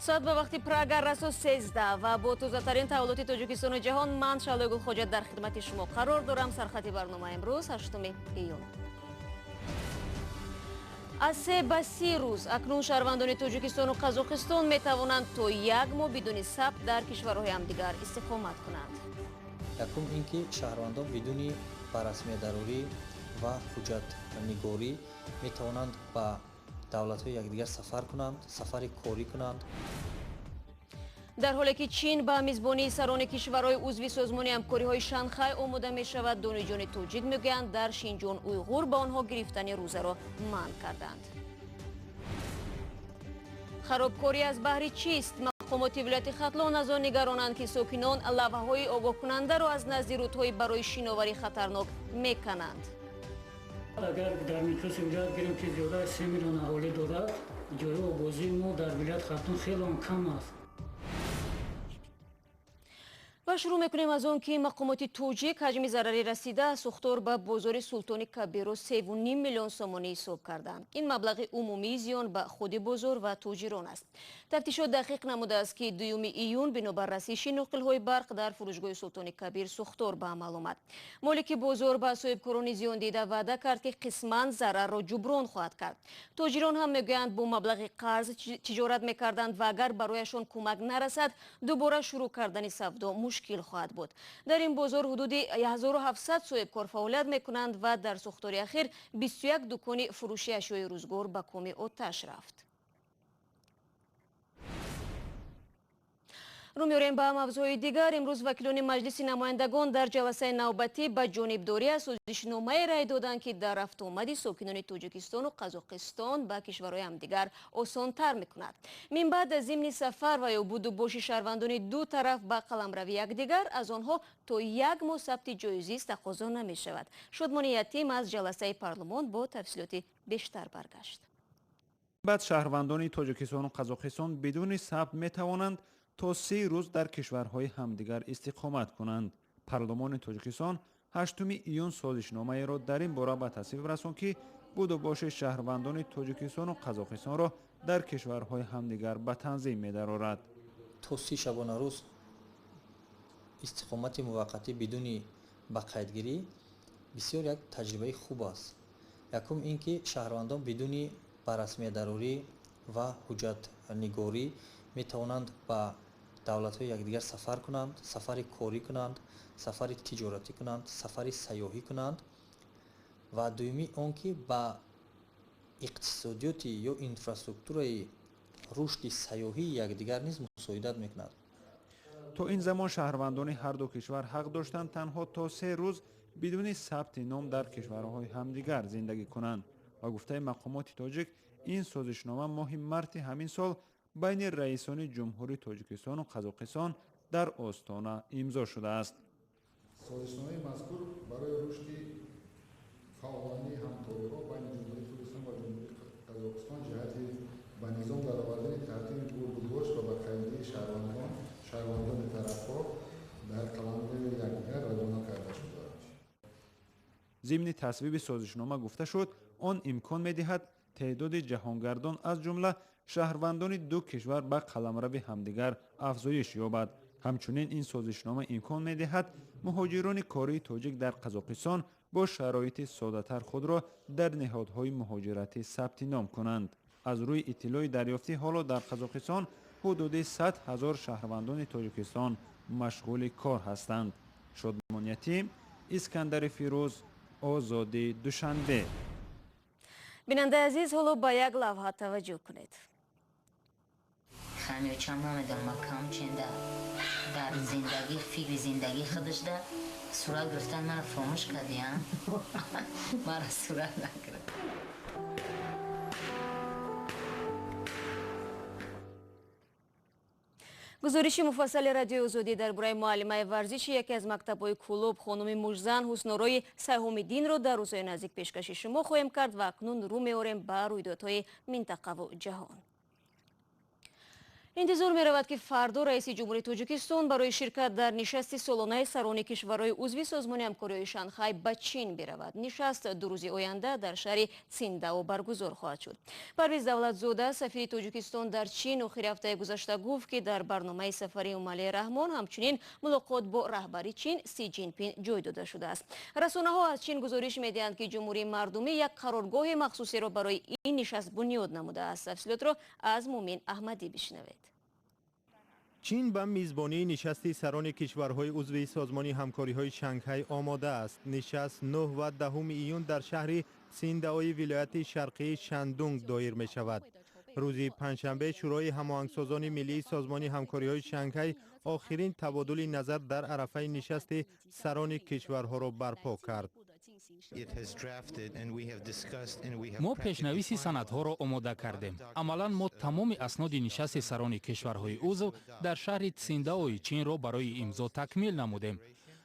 Соат ба вақти Прага расо 13 ва бо тозатарин таҳаввулоти Тоҷикистону ҷаҳон ман Шаҳлои Гулхоҷа дар хидмати шумо қарор дорам. Сархати барнома имрӯз 8 июн. Аз 3 ба 30 рӯз акнун шаҳрвандони Тоҷикистону Қазоқистон метавонанд то як моҳ бидуни сабт дар кишварҳои ҳамдигар истиқомат кунанд. Якум ин ки шаҳрвандон бидуни ба расмиятдарорӣ ва ҳуҷҷатнигорӣ метавонанд ба давлатҳои якдигар сафар кунанд, сафари корӣ кунанд. Дар ҳоле ки Чин ба мизбонии сарони кишварҳои узви созмони ҳамкориҳои Шанхай омода мешавад, донишҷӯёни тоҷик мегӯянд, дар Шинҷон Уйғур ба онҳо гирифтани рӯзаро манъ карданд. Харобкорӣ аз баҳри чист? Мақомоти вилояти Хатлон аз он нигаронанд, ки сокинон лавҳаҳои огоҳкунандаро аз назди рӯдҳои барои шиноварӣ хатарнок мекананд. Агар дар миқёси вилоят гирем, ки зиёда аз 3 миллион аҳолӣ дорад, ҷойи обозии мо дар вилояти Хатлон хеле кам аст. Ва шурӯъ мекунем аз он ки мақомоти тоҷик ҳаҷми зарари расида аз сӯхтор ба бозори Султони Кабирро 3,5 миллион сомонӣ ҳисоб карданд. Ин маблағи умумии зиён ба худи бозор ва тоҷирон аст. Тафтишот дақиқ намудааст, ки 2 июн бинобар расиши ноқилҳои барқ дар фурӯшгоҳи Султони Кабир сӯхтор ба амал омад. Молики бозор ба соҳибкорони зиёндида ваъда кард, ки қисман зарарро ҷуброн хоҳад кард. Тоҷирон ҳам мегӯянд, бо маблағи қарз тиҷорат мекарданд ва агар барояшон кӯмак нарасад, дубора шурӯъ кардани савдо мушкил хоҳад буд. Дар ин бозор ҳудуди 1700 соҳибкор фаъолият мекунанд ва дар сӯхтори ахир 21 дукони фурӯши ашёи рӯзгор ба коми оташ рафт. Рӯ меорем ба мавзӯи дигар. Имрӯз вакилони Маҷлиси намояндагон дар ҷаласаи навбатӣ ба ҷонибдорӣ аз созишномае рай доданд, ки дар рафтуомади сокинони Тоҷикистону Қазоқистон ба кишварҳои ҳамдигар осонтар мекунад. Минбаъд зимни сафар ва ё будубоши шаҳрвандони ду тараф ба қаламрави якдигар аз онҳо то як моҳ сабти ҷойи зист тақозо намешавад. Шодмони Ятим аз ҷаласаи парлумон бо тафсилоти бештар баргашт. Баъд шаҳрвандони Тоҷикистону Қазоқистон бидуни сабт метавонанд то 30 рӯз дар кишварҳои ҳамдигар истиқомат кунанд. Парлумони Тоҷикистон 8 июн созишномаеро дар ин бора ба тасвиб расонд, ки будубоши шаҳрвандони Тоҷикистону Қазоқистонро дар кишварҳои ҳамдигар ба танзим медарорад. То 30 шабонарӯз истиқомати муваққатӣ бидуни ба қайдгирӣ бисёр як таҷрибаи хуб аст. Якум ин ки шаҳрвандон бидуни ба расмиятдарорӣ ва ҳуҷҷатнигорӣ метавонанд ба давлатҳои якдигар сафар кунанд, сафари корӣ кунанд, сафари тиҷоратӣ кунанд, сафари сайёҳӣ кунанд. Ва дуюми он ки ба иқтисодиёти ё инфраструктураи рушди сайёҳии якдигар низ мусоидат мекунад. То ин замон шаҳрвандони ҳар ду кишвар ҳақ доштанд танҳо то 3 рӯз бидуни сабти ном дар кишварҳои ҳамдигар зиндагӣ кунанд. Ба гуфтаи мақомоти тоҷик, ин созишнома моҳи марти ҳамин сол байни раисони ҷумҳури Тоҷикистону Қазоқистон дар Остона имзо шудааст. Созишномаи мазкур барои рушди фаъолонаи ҳамкориҳо байни Ҷумҳурии Тоҷикистон ва Ҷумҳурии Қазоқистон ҷиҳати ба низом даровардани тартиби бурдубош ва ба қайдгирии шаҳрвандони тарафҳо дар қаламрави якдигар равона карда шудааст. Зимни тасвиби созишнома гуфта шуд, он имкон медиҳад теъдоди ҷаҳонгардон аз ҷумла шаҳрвандони ду кишвар ба қаламрави ҳамдигар афзоиш ёбад. Ҳамчунин ин созишнома имкон медиҳад муҳоҷирони кории тоҷик дар Қазоқистон бо шароити соддатар худро дар ниҳодҳои муҳоҷиратӣ сабти ном кунанд. Аз рӯи иттилои дарёфтӣ ҳоло дар Қазоқистон ҳудуди 100 000 шаҳрвандони Тоҷикистон машғули кор ҳастанд. Шодмон Ятим, Искандари Фирӯз, Озодӣ, Душанбе. Бинандаи азиз, ҳоло ба як лавҳа таваҷҷӯҳ кунед. Хамирчам намедонам кам ченда дар зиндагӣ, фикри зиндагӣ худашда сурат гирифтан маро фаромӯш кардиям. Маро сурат нагирифт. Гузориши муфассали Радиои Озодӣ дар бораи муаллимаи варзиши яке аз мактабҳои Кӯлоб хонуми мужзан Ҳуснорои Сайҳомиддинро дар рӯзҳои наздик пешкаши шумо хоҳем кард ва акнун рӯ меорем ба рӯйдодҳои минтақаву ҷаҳон. Интизор меравад, ки фардо раиси ҷумҳури Тоҷикистон барои ширкат дар нишасти солонаи сарони кишварҳои узви Созмони ҳамкориҳои Шанхай ба Чин биравад. Нишаст 2 рӯзи оянда дар шаҳри Циндао баргузор хоҳад шуд. Парвиз Давлатзода, сафири Тоҷикистон дар Чин, охири ҳафтаи гузашта гуфт, ки дар барномаи сафари Эмомалӣ Раҳмон ҳамчунин мулоқот бо раҳбари Чин Си Ҷинпин ҷой дода шудааст. Расонаҳо аз Чин гузориш медиҳанд, ки Ҷумҳурии Мардумӣ як қароргоҳи махсусеро барои ин нишаст бунёд намудааст. Тафсилотро аз Мумин Аҳмадӣ бишнавед. Чин ба мизбонии нишасти сарони кишварҳои узви Созмони ҳамкориҳои Шанхай омода аст. Нишаст 9 ва 10 июн дар шаҳри Синдаои вилояти шарқии Шандунг доир мешавад. Рӯзи панҷшанбе Шӯрои ҳамоҳангсозони миллии Созмони ҳамкориҳои Шанхай охирин табодули назар дар арафаи нишасти сарони кишварҳоро барпо кард. Мо пешнависи санадҳоро омода кардем. Амалан мо тамоми асноди нишасти сарони кишварҳои узв дар шаҳри Циндаои Чинро барои имзо такмил намудем.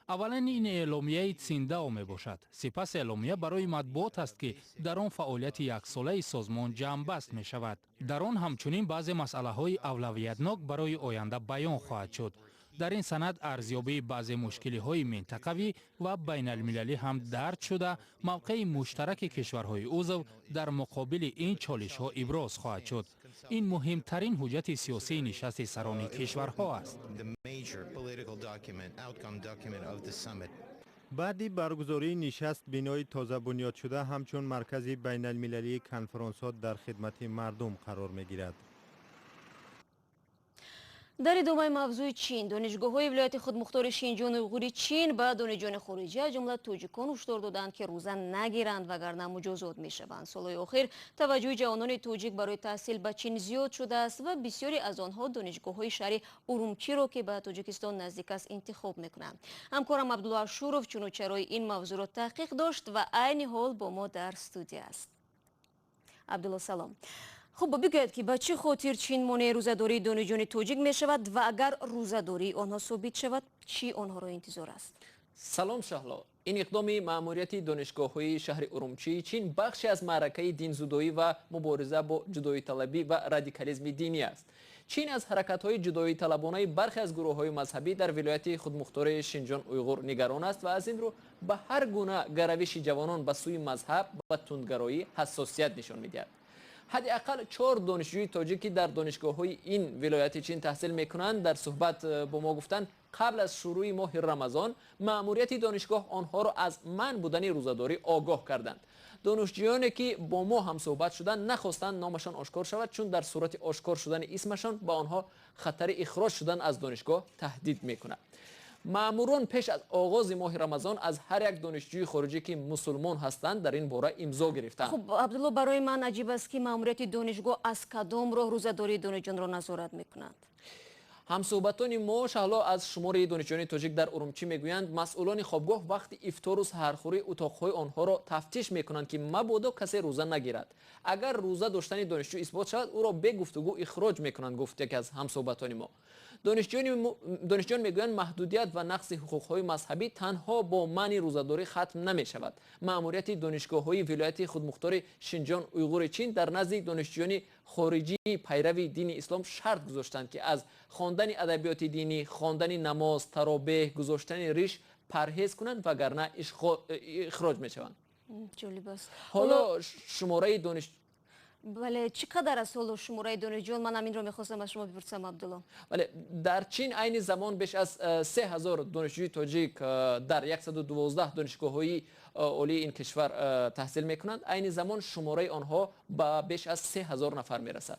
Аввалан ин эъломияи Циндао мебошад. Сипас эъломия барои матбуот аст, ки дар он фаъолияти яксолаи созмон ҷамъбаст мешавад. Дар он ҳамчунин баъзе масъалаҳои авлавиятнок барои оянда баён хоҳад шуд. Дар ин санад арзёбии баъзе мушкилиҳои минтақавӣ ва байналмилалӣ ҳам дарҷ шуда, мавқеи муштараки кишварҳои узв дар муқобили ин чолишҳо иброз хоҳад шуд. Ин муҳимтарин ҳуҷҷати сиёсии нишасти сарони кишварҳо аст. Баъди баргузории нишаст бинои тоза бунёдшуда ҳамчун маркази байналмилалии конфронсҳо дар хидмати мардум қарор мегирад. Дар идомаи мавзӯи Чин, донишгоҳҳои вилояти худмухтори Шинҷону Уйғури Чин ба донишҷӯёни хориҷӣ, аз ҷумла тоҷикон, ҳушдор доданд, ки рӯза нагиранд, вагарна муҷозот мешаванд. Солҳои охир таваҷҷӯҳи ҷавонони тоҷик барои таҳсил ба Чин зиёд шудааст ва бисёре аз онҳо донишгоҳҳои шаҳри Урумчиро, ки ба Тоҷикистон наздик аст, интихоб мекунанд. Ҳамкорам Абдулло Ашуров чуну чарои ин мавзӯъро таҳқиқ дошт ва айни ҳол бо мо дар студия аст. Абдулло, салом. Хуб, бигӯяд, ки ба чӣ хотир Чин монеи рӯзадории донишҷӯёни тоҷик мешавад ва агар рӯзадории онҳо собит шавад, чӣ онҳоро интизор аст? Салом, Шаҳло. Ин иқдоми маъмурияти донишгоҳҳои шаҳри Урумчии Чин бахше аз маъракаи динзудоӣ ва мубориза бо ҷудоиталабӣ ва радикализми динӣ аст. Чин аз ҳаракатҳои ҷудоиталабонаи бархе аз гурӯҳҳои мазҳабӣ дар вилояти худмухтори Шинҷон Уйғур нигарон аст ва аз ин рӯ ба ҳар гуна гаравиши ҷавонон ба сӯи мазҳаб ва тундгароӣ ҳассосият нишон медиҳад. Ҳадди ақал 4 донишҷӯи тоҷик, ки дар донишгоҳҳои ин вилояти Чин таҳсил мекунанд, дар суҳбат бо мо гуфтанд, қабл аз шурӯи моҳи Рамазон маъмурияти донишгоҳ онҳоро аз манъ будани рӯзадорӣ огоҳ карданд. Донишҷӯёне, ки бо мо ҳамсуҳбат шуданд, нахостанд номашон ошкор шавад, чун дар сурати ошкор шудани исмашон ба онҳо хатари ихроҷ шудан аз донишгоҳ таҳдид мекунад. Маъмурон пеш аз оғози моҳи Рамазон аз ҳар як донишҷӯи хориҷӣ, ки мусулмон ҳастанд, дар ин бора имзо гирифтанд. Хуб, Абдулло, барои ман аҷиб аст, ки маъмурияти донишгоҳ аз кадом роҳ рӯзадории донишҷӯёнро назорат мекунанд. Ҳамсуҳбатони мо, Шаҳло, аз шумори донишҷӯёни тоҷик дар Урумчӣ мегӯянд, масъулони хобгоҳ вақти ифтору саҳархӯрӣ утоқҳои онҳоро тафтиш мекунанд, ки мабодо касе рӯза нагирад. Агар рӯза доштани донишҷӯ исбот шавад, ӯро бе гуфтугӯ ихроҷ мекунанд, гуфт яке аз ҳамсуҳбатони мо. Донишҷӯён мегӯянд, маҳдудият ва нақси ҳуқуқҳои мазҳабӣ танҳо бо манъи рӯзадорӣ хатм намешавад. Маъмурияти донишгоҳҳои вилояти худмухтори Шинҷон Уйғури Чин дар назди донишҷӯёни хориҷии пайрави дини ислом шарт гузоштанд, ки аз хондани адабиёти динӣ, хондани намоз, таробеҳ, гузоштани риш парҳез кунанд, вагарна ихроҷ мешаванд. Ҷолиб аст. Ҳоло шумораи дониш Бале, чӣ қадар аст ҳоло шумораи донишҷӯён? Ман ҳаминро мехостам аз шумо бипурсам, Абдулло. Бале, дар Чин айни замон беш аз 3000 донишҷӯи тоҷик дар 112 донишгоҳҳои олии ин кишвар таҳсил мекунанд. Айни замон шумораи онҳо ба беш аз 3000 нафар мерасад.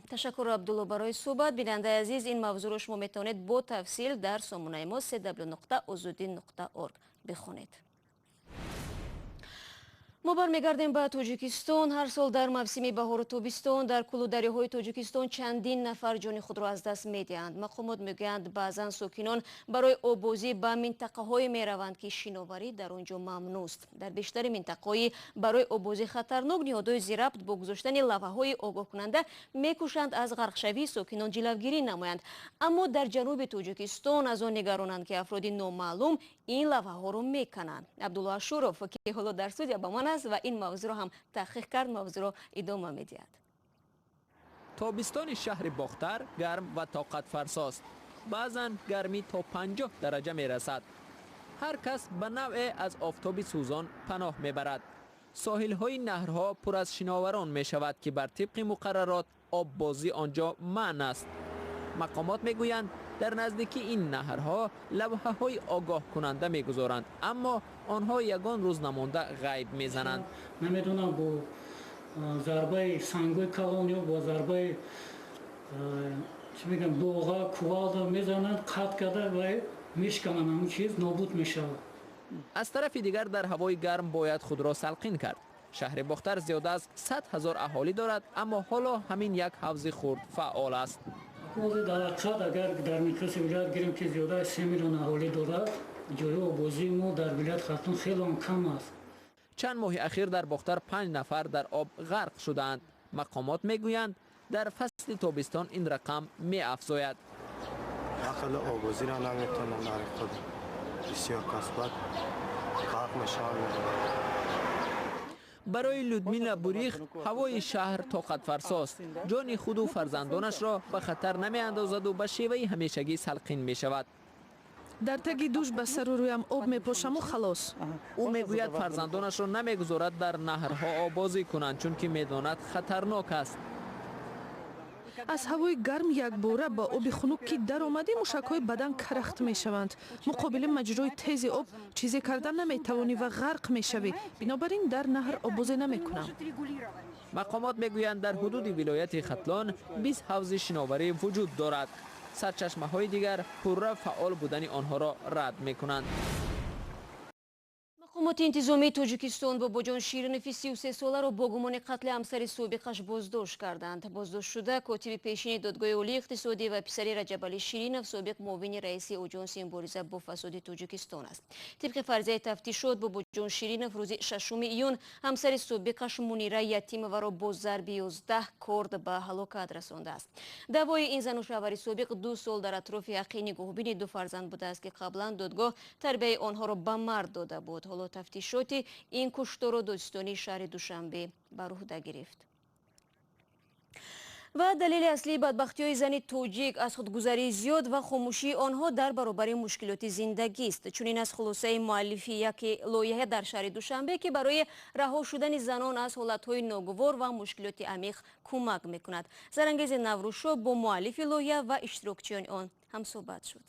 Ташаккур, Абдулло, барои суҳбат. Бинандаи азиз, ин мавзӯъро шумо метавонед бо тафсил дар сомонаи мо cw.ozodi.org бихонед. Мо бармегардем ба Тоҷикистон. Ҳар сол дар мавсими баҳору тобистон дар кӯлу дарёҳои Тоҷикистон чандин нафар ҷони худро аз даст медиҳанд. Мақомот мегӯянд, баъзан сокинон барои оббозӣ ба минтақаҳое мераванд, ки шиноварӣ дар он ҷо мамнӯъст. Дар бештари минтақаҳои барои оббозӣ хатарнок ниҳодҳои зирабт бо гузоштани лавҳаҳои огоҳкунанда мекӯшанд аз ғарқшавии сокинон ҷилавгирӣ намоянд. Аммо дар ҷануби Тоҷикистон аз он нигаронанд, ки афроди номаълум ин лавҳаҳоро мекананд. Абдулло Ашуров, ки ҳоло дар студия ба ман аст ва ин мавзӯъро ҳам таҳқиқ кард, мавзӯъро идома медиҳад. Тобистони шаҳри Бохтар гарм ва тоқатфарсост. Баъзан гармӣ то 50 дараҷа мерасад. Ҳар кас ба навъе аз офтоби сӯзон паноҳ мебарад. Соҳилҳои наҳрҳо пур аз шиноварон мешавад, ки бар тибқи муқаррарот оббозӣ он ҷо манъ аст. Мақомот мегӯянд, дар наздикии ин наҳрҳо лавҳаҳои огоҳкунанда мегузоранд, аммо онҳо ягон рӯз намонда ғайб мезананд. Намедонам, бо зарбаи сангои калон ё бо зарбаи чӣ мегӯям, боға, кувалда мезананд, қатъ карда ва мешкананд, ҳамон чиз нобуд мешавад. Аз тарафи дигар, дар ҳавои гарм бояд худро салқин кард. Шаҳри Бохтар зиёда аз 100 ҳазор аҳолӣ дорад, аммо ҳоло ҳамин як ҳавзи хурд фаъол аст. Ҳозир дар ҳақиқат, агар дар миқёси вилоят гирем, ки зиёда аз 3 миллион аҳолӣ дорад, ҷойи оббозии мо дар вилояти Хатлон хеле ҳам кам аст. Чанд моҳи ахир дар Бохтар 5 нафар дар об ғарқ шудаанд. Мақомот мегӯянд, дар фасли тобистон ин рақам меафзояд. Ақли оббозиро наметавонанд, ҳақиқат бисёр касбат ғарқ мешаванд. Барои Людмила Бурих ҳавои шаҳр тоқатфарсост. Ҷони худу фарзандонашро ба хатар намеандозаду ба шеваи ҳамешагӣ салқин мешавад. Дар таги душ ба сару рӯям об мепошаму халос. Ӯ мегӯяд, фарзандонашро намегузорад дар наҳрҳо оббозӣ кунанд, чунки медонад хатарнок аст. Аз ҳавои гарм якбора ба оби хунук ки даромадӣ, мушакҳои бадан карахт мешаванд. Муқобили маҷрои тези об чизе карда наметавонӣ ва ғарқ мешавӣ. Бинобар ин дар наҳр оббозӣ намекунам. Мақомот мегӯянд, дар ҳудуди вилояти Хатлон 20 ҳавзи шиноварӣ вуҷуд дорад. Сарчашмаҳои дигар пурра фаъол будани онҳоро рад мекунанд. Мақомоти интизомии Тоҷикистон Бобоҷон Ширинови 33-соларо бо гумони қатли ҳамсари собиқаш боздошт карданд. Боздоштшуда котиби пешини Додгоҳи олии иқтисодӣ ва писари Раҷабалӣ Ширинов, собиқ муовини раиси Оҷонси мубориза бо фасоди Тоҷикистон аст. Тибқи фарзияи тафтишот, Бобоҷон Ширинов рӯзи 6 июн ҳамсари собиқаш Мунира Ятимоваро бо зарби 11 корд ба ҳалокат расондааст. Даъвои ин зану шавҳари собиқ 2 сол дар атрофи ҳаққи нигоҳубини ду фарзанд будааст, ки қаблан додгоҳ тарбияи онҳоро ба мард дода буд. Ҳоло тафтишоти ин кушторро додситонии шаҳри Душанбе бар уҳда гирифт. Ва далели аслии бадбахтиҳои зани тоҷик аз худгузарии зиёд ва хомӯшии онҳо дар баробари мушкилоти зиндагист. Чунин аз хулосаи муаллифи яке лоиҳа дар шаҳри Душанбе, ки барои раҳо шудани занон аз ҳолатҳои ногувор ва мушкилоти амиқ кӯмак мекунад. Зарангези Наврӯзшо бо муаллифи лоиҳа ва иштирокчиёни он ҳамсӯҳбат шуд.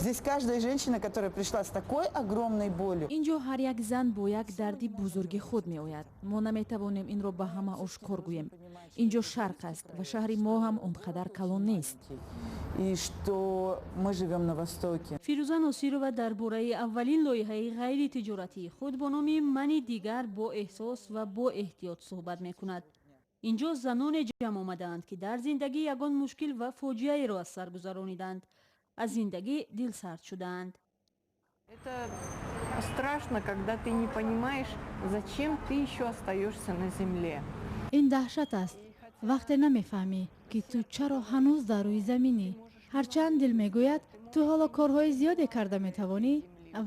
Здесь каждая женщина, которая пришла с такой огромной болью. Инҷо ҳар як зан бо як дарди бузурги худ меояд. Мо наметавонем инро ба ҳама ошкор гӯем. Инҷо шарқ аст ва шаҳри мо ҳам он қадар калон нест. И что мы живем на Востоке. Фирӯза Носирова дар бораи аввалин лоиҳаи ғайритиҷоратии худ бо номи «Мани дигар» бо эҳсос ва бо эҳтиёт суҳбат мекунад. Инҷо заноне ҷамъ омадаанд, ки дар зиндагӣ ягон мушкил ва фоҷиаеро аз сар гузарониданд, аз зиндагӣ дилсард шудаанд. Это страшно, когда ты не понимаешь, зачем ты еще остаешься на земле. Ин даҳшат аст, вақте намефаҳмӣ, ки ту чаро ҳанӯз дар рӯи заминӣ. Ҳарчанд дил мегӯяд, ту ҳоло корҳои зиёде карда метавонӣ,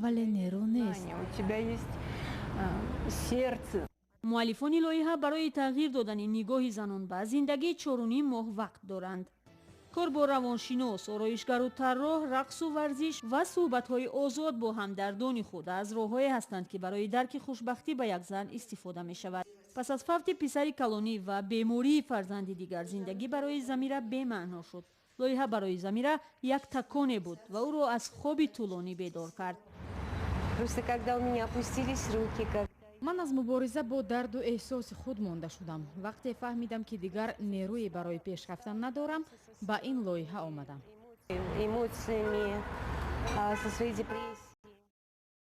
вале нерӯ нест. У тебя есть сердце. Муаллифони лоиҳа барои тағйир додани нигоҳи занон ба зиндагӣ 4,5 моҳ вақт доранд. Кор бо равоншинос, ороишгару тарроҳ, рақсу варзиш ва суҳбатҳои озод бо ҳамдардони худ аз роҳҳое ҳастанд, ки барои дарки хушбахтӣ ба як зан истифода мешавад. Пас аз фавти писари калонӣ ва бемории фарзанди дигар, зиндагӣ барои Замира бемаъно шуд. Лоиҳа барои Замира як таконе буд ва ӯро аз хоби тӯлонӣ бедор кард. Просто когда у меня опустились руки, как Ман аз мубориза бо дарду эҳсоси худ монда шудам. Вақте фаҳмидам, ки дигар нерӯе барои пеш рафтан надорам, ба ин лоиҳа омадам. Эмоциями, со своей депрессией.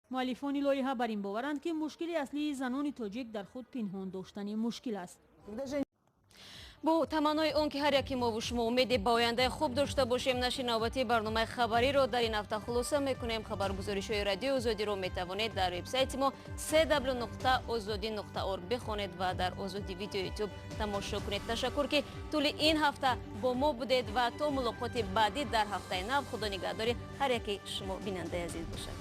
Муаллифони лоиҳа бар ин боваранд, ки мушкили аслии занони тоҷик дар худ пинҳон доштани мушкил аст. Бо таманнои он ки ҳар яки мову шумо умеде ба ояндаи хуб дошта бошем, нашри навбатии барномаи хабариро дар ин ҳафта хулоса мекунем. Хабаргузоришҳои Радиои Озодиро метавонед дар вебсайти мо cw.ozodi.org бихонед ва дар Озоди Видео Ютуб тамошо кунед. Ташаккур, ки тӯли ин ҳафта бо мо будед, ва то мулоқоти баъдӣ дар ҳафтаи нав, Худо нигаҳдори ҳар яки шумо, бинандаи азиз, бошад.